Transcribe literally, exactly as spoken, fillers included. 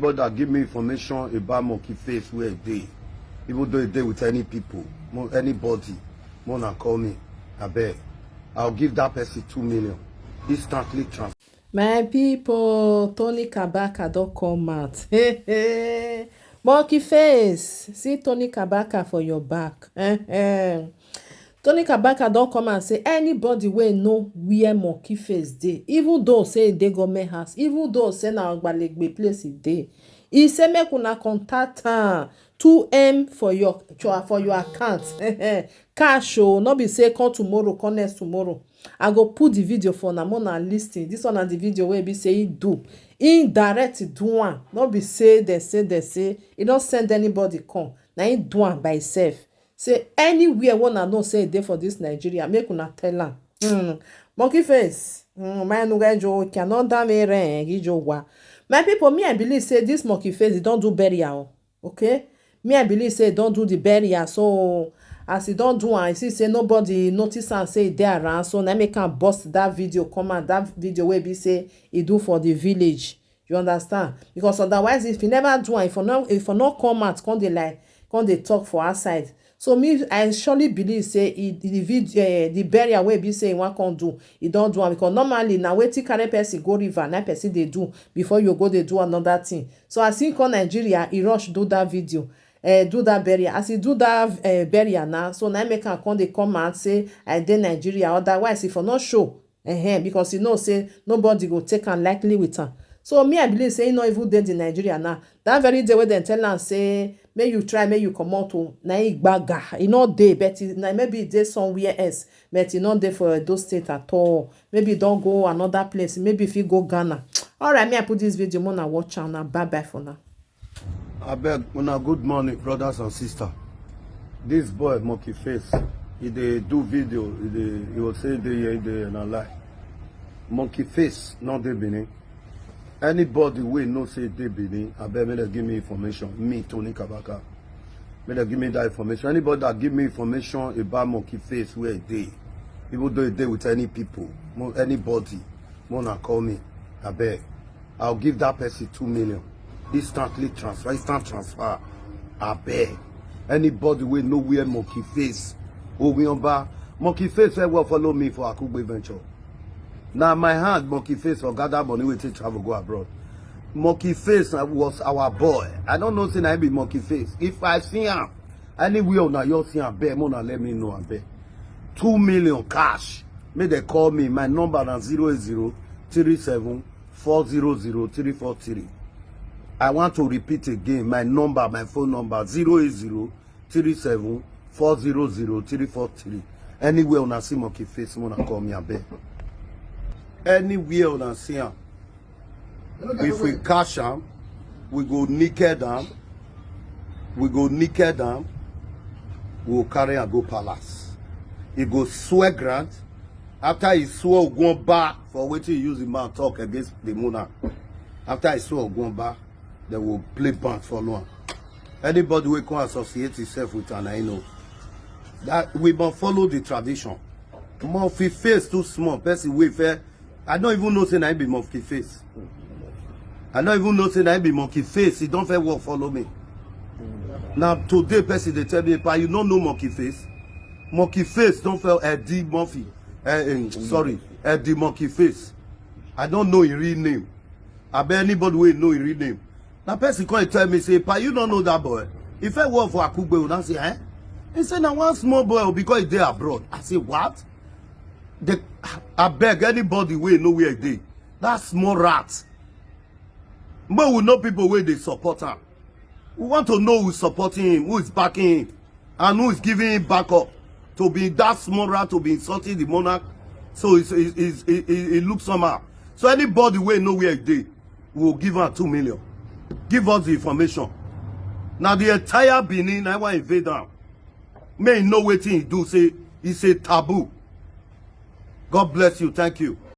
Brother, give me information about Monkey Face, where e dey. Even though e dey with any people, mo-, anybody, more than call me, abeg. I'll give that person two million. Instantly transfer. My people, Tony Kabaka don come out. Monkey Face, see Tony Kabaka for your back. Tony Kabaka don come and say anybody wey know where Monkey Face dey, even though say e dey government house, even though say na Ogbalegbe place e dey, e say make una contact am two M for your, for your account. Cash o, no be say come tomorrow, come next tomorrow. I go put the video for una, una listen. This one na the video wey be say he do. He direct do am. No be say they say, they say. He don't send anybody come. Na he do am by himself. Say anywhere wanna know say e dey for this Nigeria, make una tell am. Hmm. Monkey Face. Hmm. My nuga jo cannot damn a ring. Ijo wa. My people, me, I believe say this Monkey Face, he don't do burial. Okay? Me, I believe say e don do the burial. So as e don do am, I see say nobody notice am say e dey around. So na make am burst that video come out. That video wey be say e do for the village. You understand? Because otherwise, if e never do am, if e no, if e no come out, come dey like, come dey talk for outside. So me, I surely believe say e, the video, eh, the burial wey be say e wan come do, e don do am. Because normally na wetin carry person go river, na person dey do before you go dey do another thing. So as he come Nigeria, he rush do that video, eh, do that burial. As he do that, eh, burial now, so na make am come dey come out say I dey Nigeria. Otherwise, if I no show, eh, because you know say nobody go take am lightly with am. So me, I believe say he no even dey the Nigeria now. That very day wey dem tell am say make you try, make you comot o, na he gbaga. He no dey, but he, na maybe he dey somewhere else, but he no dey for Edo State at all. Maybe he don go another place. Maybe if he go Ghana. All right, me, I put this video, una watch am now. Bye bye for now. Abeg, una good morning, brothers and sisters. This boy, Monkey Face, he dey do video, he dey, he go say dey here, dey here, na lie. Monkey Face no dey Benin. Anybody wey know say e dey Benin, abeg, make dem give me information. Me, Tony Kabaka. Make dem give me that information. Anybody that give me information about Monkey Face, where e dey, even though e dey with any people, mo-, anybody, more than call me, abeg. I'll give that person two million. Instantly transfer, instant transfer. Abeg. Anybody wey know where Monkey Face, Ogunyoba, Monkey Face wey will follow me for Akugbe Venture. Na my hand, Monkey Face, for gather money wey take travel go abroad. Monkey Face, uh, was our boy. I don't know say na him be Monkey Face. If I see am anywhere, una just see am, abeg, una let me know, abeg. Two million cash. Make dem call me. My number na zero eight zero three seven four zero zero three four three. I want to repeat again. My number, my phone number, zero eight zero three seven four zero zero three four three. Anywhere una see Monkey Face, una call me, abeg. Anywhere una see am, if we catch am, we go naked am. We go naked am. We go carry am go palace. He go swear grant. After he swear Ogunba for wetin he use the man talk against the monarch. After he swear Ogunba, they will play band follow am. Anybody wey come associate himself with am, I know that we must follow the tradition. Monkey Face too small. Person wey fair, I don't even know say na him be Monkey Face. I don't even know say na him be Monkey Face. He don't fair work follow me. Now today, person dey tell me, "Pa, you no know Monkey Face?" Monkey Face don fair Eddie Murphy. Eh, eh, sorry, Eddie Monkey Face. I don't know his real name. I bet anybody wey know his real name. Now person come and tell me say, "Pa, you don't know that boy? He fair work for Akugbe." Una say, "Eh?" He say na one small boy o, because he dey abroad. I say, "What?" The, I beg anybody wey know where he dey. That small rat. But we know people wey dey support am. We want to know who is supporting him, who is backing him, and who is giving him backup to be that small rat, to be insulting the monarch. So it's, it's, it's, it, it, it looks somehow. So anybody wey know where he dey, we will give am two million. Give us the information. Now the entire Benin, I want invade am. May know wetin he do. Say it's a taboo. God bless you. Thank you.